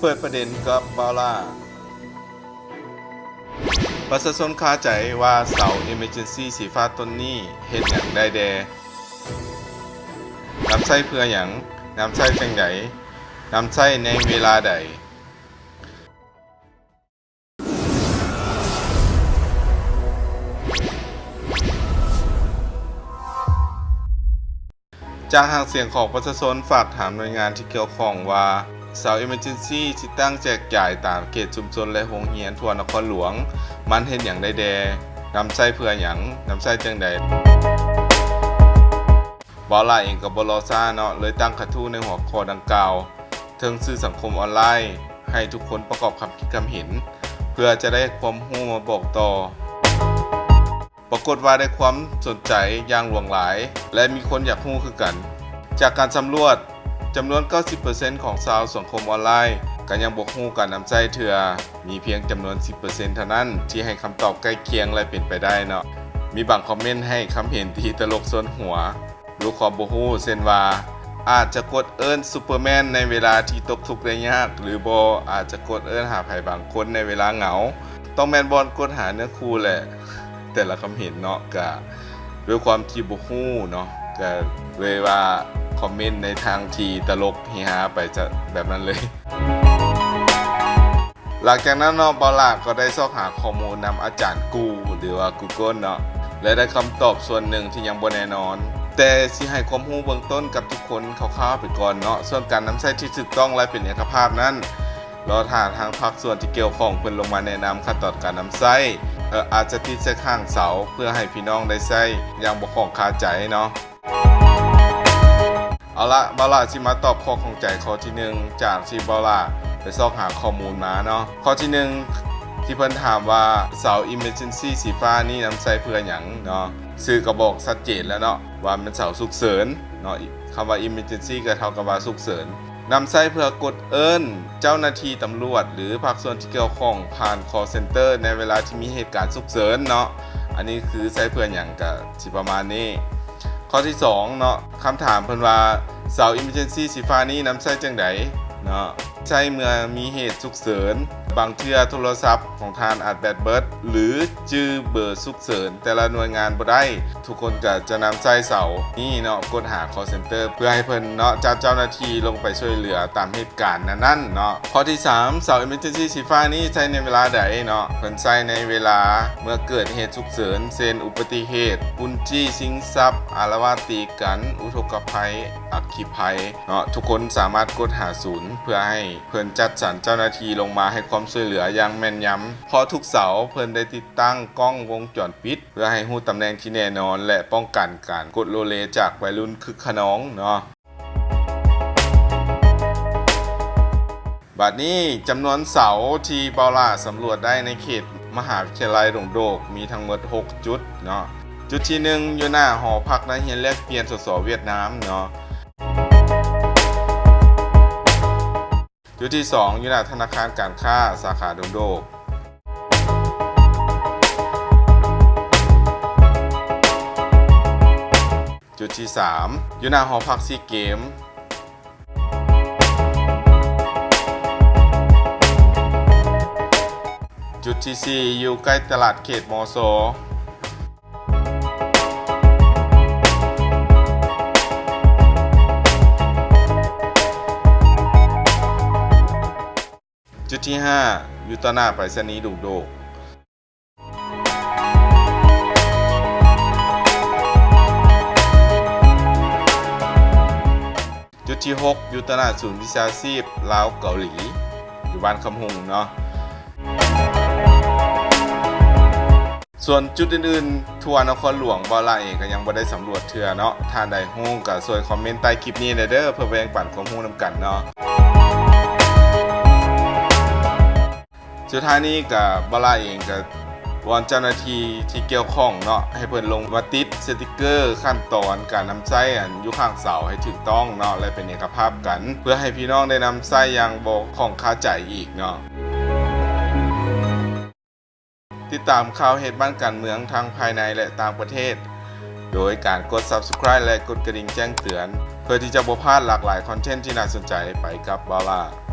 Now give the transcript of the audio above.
ເປີດປະເດັນກັບບ່າວຫຼ້າ. ປະຊາຊົນຄາໃຈວ່າເສົາ Emergency ສີຟ້າຕົ້ນນີ້ເຮັດຫຍັງໄດ້ແດ່? ນຳໃຊ້ເພື່ອຫຍັງ? ນຳໃຊ້ຈັ່ງໃດ? ນຳໃຊ້ໃນເວລາໃດ? ຈາກຫາງສຽງຂອງປະຊາຊົນຝາກຖາມໜ່ວຍງານທີ່ກ່ຽວຂ້ອງວ່າ ເສົາ Emergency ທີ່ຕັ້ງແຈກຈ່າຍຕາມເຂດຊຸມຊົນ ແລະ ໂຮງຮຽນທົ່ວນະຄອນຫຼວງ ມັນເຮັດຫຍັງໄດ້ແດ່? ນຳໃຊ້ເພື່ອຫຍັງ? ນຳໃຊ້ຈັ່ງໃດ? ບ່າວຫຼ້າເອງກໍບໍ່ລໍຊ້າເນາະ ເລີຍຕັ້ງກະທູ້ໃນຫົວຂໍ້ດັ່ງກ່າວ ເທິງສື່ສັງຄົມອອນລາຍ ໃຫ້ທຸກຄົນປະກອບຄຳຄິດຄຳເຫັນ ເພື່ອຈະໄດ້ຄວາມຮູ້ມາບອກຕໍ່. ປາກົດວ່າໄດ້ຄວາມສົນໃຈຢ່າງຫຼວງຫຼາຍ ແລະ ມີຄົນຢາກຮູ້ຄືກັນ. ຈາກການສຳຫຼວດ, ຈຳນວນເກົ້າສິບເປີເຊັນຂອງຊາວສັງຄົມອອນລາຍກໍຍັງບໍ່ຮູ້ການນຳໃຊ້ເທື່ອ, ມີພຽງຈຳນວນສິບເປີເຊັນເທົ່ານັ້ນທີ່ໃຫ້ຄຳຕອບໃກ້ຄຽງ ແລະ ເປັນໄປໄດ້ເນາະ. ມີບາງຄອມເມັນໃຫ້ຄຳເຫັນທີ່ຕະຫຼົກຊວນຫົວ. ດ້ວຍຄວາມບໍ່ຮູ້ ເຊັ່ນວ່າ ອາດຈະກົດເອີ້ນຊຸບເປີແມນໃນເວລາທີ່ຕົກທຸກໄດ້ຍາກ ຫຼືບໍ່ ອາດຈະກົດເອີ້ນຫາໃຜບາງຄົນໃນເວລາເຫງົາ. ຕ້ອງແມ່ນບ່ອນກົດຫາເນື້ອຄູ່ແຫຼະ. ແຕ່ລະຄຳເຫັນເນາະ ກະດ້ວຍຄວາມທີ່ບໍ່ຮູ້ເນາະ ກະເລີຍວ່າຄອມເມັນໃນທາງທີ່ຕະຫຼົກເຮຮາໄປຊະແບບນັ້ນເລີຍ. ຫຼັງຈາກນັ້ນເນາະ ບ່າວຫຼ້າກໍໄດ້ຊອກຫາຂໍ້ມູນນຳອາຈານກູ ຫຼືວ່າ Google ເນາະ ແລະ ໄດ້ຄຳຕອບສ່ວນໜຶ່ງທີ່ຍັງບໍ່ແນ່ນອນ, ແຕ່ຊິໃຫ້ຄວາມຮູ້ເບື້ອງຕົ້ນກັບທຸກຄົນຄ່າວໆໄປກ່ອນເນາະ. ສ່ວນການນຳໃຊ້ທີ່ຖືກຕ້ອງ ແລະ ເປັນເອກະພາບນັ້ນ ລໍຖ້າທາງພາກສ່ວນທີ່ກ່ຽວຂ້ອງເພິ່ນລົງມາແນະນຳຂັ້ນຕອນການນຳໃຊ້. ເອີ ອາດຈະຕິດໃສ່ຂ້າງເສົາ ເພື່ອໃຫ້ພີ່ນ້ອງໄດ້ໃຊ້ຢ່າງບໍ່ຂ້ອງຄາໃຈເນາະ. ເອົາລະ ບ່າວຫຼ້າຊິມາຕອບຂໍ້ຂ້ອງໃຈຂໍ້ທີໜຶ່ງ ຈາກທີ່ບ່າວຫຼ້າໄປຊອກຫາຂໍ້ມູນມາເນາະ. ຂໍ້ທີໜຶ່ງ ທີ່ເພິ່ນຖາມວ່າ ເສົາ Emergency ສີຟ້ານີ້ນຳໃຊ້ເພື່ອຫຍັງເນາະ? ຊື່ກໍບອກຊັດເຈນແລ້ວເນາະ ວ່າແມ່ນເສົາສຸກເສີນເນາະ. ຄຳວ່າ Emergency ກໍເທົ່າກັບວ່າສຸກເສີນ. ນຳໃຊ້ເພື່ອກົດເອີ້ນເຈົ້າໜ້າທີ່ຕຳຫຼວດ ຫຼື ພາກສ່ວນທີ່ກ່ຽວຂ້ອງຜ່ານ call center ໃນເວລາທີ່ມີເຫດການສຸກເສີນເນາະ. ອັນນີ້ຄືໃຊ້ເພື່ອຫຍັງ ກະຊິປະມານນີ້. ຂໍ້ທີສອງເນາະ ຄຳຖາມເພິ່ນວ່າ ເສົາ Emergency ສີຟ້ານີ້ນຳໃຊ້ຈັ່ງໃດເນາະ? ໃຊ້ເມື່ອມີເຫດສຸກເສີນ, ບາງເທື່ອໂທລະສັບຂອງທ່ານອາດແບັດເບິດ ຫຼື ຈື່ເບີສຸກເສີນແຕ່ລະໜ່ວຍງານບໍ່ໄດ້. ທຸກຄົນກໍຈະນຳໃຊ້ເສົານີ້ເນາະ ກົດຫາ call center ເພື່ອໃຫ້ເພິ່ນເນາະ ຈັດເຈົ້າໜ້າທີ່ລົງໄປຊ່ວຍເຫຼືອຕາມເຫດການນັ້ນໆເນາະ. ຂໍ້ທີສາມ ເສົາ Emergency ສີຟ້ານີ້ໃຊ້ໃນເວລາໃດເນາະ? ເພິ່ນໃຊ້ໃນເວລາເມື່ອເກີດເຫດສຸກເສີນ ເຊັ່ນ ອຸບັດຕິເຫດ, ປຸ້ນຈີ້ຊິງຊັບ, ອາລະວາດຕີກັນ, ອຸທົກກະໄພ, ອັກຄີໄພເນາະ. ທຸກຄົນສາມາດກົດຫາສູນ ເພື່ອໃຫ້ເພິ່ນຈັດສັນເຈົ້າໜ້າທີ່ລົງມາໃຫ້ຄວາມຊ່ວຍເຫຼືອຢ່າງແມ່ນຍຳ, ເພາະທຸກເສົາເພິ່ນໄດ້ຕິດຕັ້ງກ້ອງວົງຈອນປິດ ເພື່ອໃຫ້ຮູ້ຕຳແໜ່ງທີ່ແນ່ນອນ ແລະ ປ້ອງກັນການກົດໂລເລຈາກໄວລຸ້ນຄຶກຂະນອງເນາະ. ບາດນີ້ ຈຳນວນເສົາທີ່ບ່າວຫຼ້າສຳຫຼວດໄດ້ໃນເຂດມະຫາວິທະຍາໄລດົງໂດກ ມີທັງໝົດຫົກຈຸດເນາະ. ຈຸດທີໜຶ່ງ ຢູ່ໜ້າຫໍພັກນັກຮຽນແລກປ່ຽນ ສສ ຫວຽດນາມເນາະ. ຈຸດທີສອງ ຢູ່ໜ້າທະນາຄານການຄ້າສາຂາດົງໂດກ. ຈຸດທີສາມ ຢູ່ໜ້າຫໍພັກຊີເກມ. ຈຸດທີສີ່ ຢູ່ໃກ້ຕະຫຼາດເຂດ ມຊ. ຈຸດທີຫ້າ ຢູ່ຕໍ່ໜ້າໄປສະນີດົງໂດກ. ຈຸດທີຫົກ ຢູ່ຕໍ່ໜ້າສູນວິຊາຊີບລາວເກົາຫຼີ ຢູ່ບ້ານຄຳຮຸ່ງເນາະ. ສ່ວນຈຸດອື່ນໆທົ່ວນະຄອນຫຼວງ ບ່າວຫຼ້າເອງກໍຍັງບໍ່ໄດ້ສຳຫຼວດເທື່ອເນາະ. ທ່ານໃດຮູ້ກໍຊ່ວຍຄອມເມັນໃຕ້ຄລິບນີ້ແດ່ເດີ ເພື່ອແບ່ງປັນຄວາມຮູ້ນຳກັນເນາະ. ສຸດທ້າຍນີ້ກໍ ບ່າວຫຼ້າເອງກໍວອນເຈົ້າໜ້າທີ່ທີ່ກ່ຽວຂ້ອງເນາະ ໃຫ້ເພິ່ນລົງມາຕິດສະຕິກເກີຂັ້ນຕອນການນຳໃຊ້ ອັນຢູ່ຂ້າງເສົາໃຫ້ຖືກຕ້ອງເນາະ ແລະ ເປັນເອກະພາບກັນ ເພື່ອໃຫ້ພີ່ນ້ອງໄດ້ນຳໃຊ້ຢ່າງບໍ່ຂ້ອງຄາໃຈອີກເນາະ. ຕິດຕາມຂ່າວເຫດບ້ານການເມືອງທັງພາຍໃນ ແລະ ຕ່າງປະເທດ ໂດຍການກົດ Subscribe ແລະ ກົດກະດິ່ງແຈ້ງເຕືອນ ເພື່ອທີ່ຈະບໍ່ພາດຫຼາກຫຼາຍຄອນເທັນທີ່ໜ້າສົນໃຈ. ໄປກັບບ່າວຫຼ້າ.